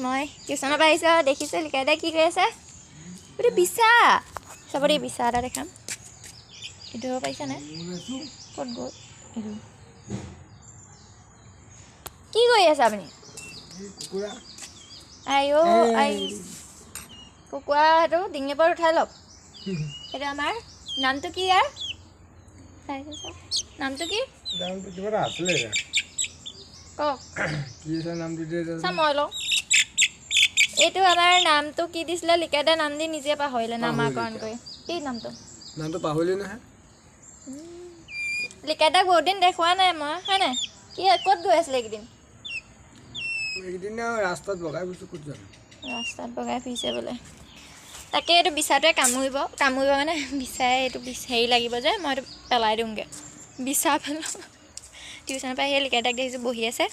মই টিউশ্যনৰ পৰা আহিছোঁ আৰু দেখিছোঁ লিকাইদাই কি কৰি আছে। এইটো বিছা চাব দেই, বিছা এটা দেখাম। এইটো ধৰিব পাৰিছেনে? ক'ত গ'ল এইটো? কি কৰি আছে আপুনি? কুকুৰা। আইঅ আই, কুকুৰা সেইটো ডিঙিৰ ওপৰত উঠাই লওক। সেইটো আমাৰ নামটো কি ইয়াৰ? চাইছোঁ চাওক, নামটো কি? নামটো কিবা এটা আছিলে। কওক। কি আছে নামটো? দিয়ে। চা, মই লওঁ। এইটো আমাৰ নামটো কি দিছিলে? লিকাইদা নাম দি নিজে পাহৰিলে নামাকৰণ কৰি। কি নামটো? নামটো পাহৰিলি নহয়। লিকাইদাক বহুত দিন দেখুওৱা নাই মই, হয় নাই? কি ক'ত গৈ আছিলে এইকেইদিন? এইকেইদিন আৰু ৰাস্তাত বগাই ফুৰিছোঁ, ক'ত যাম? ৰাস্তাত বগাই ফুৰিছে বোলে। তাকে এইটো বিচাটোৱে কামুৰিব, কামুৰিব মানে বিচাই এইটো হেৰি লাগিব যে মই এইটো পেলাই দিওঁগৈ। বিচা পেলাওঁ। টিউশ্যনৰ পৰা সেই লিকাইদাক দেখিছোঁ বহি আছে।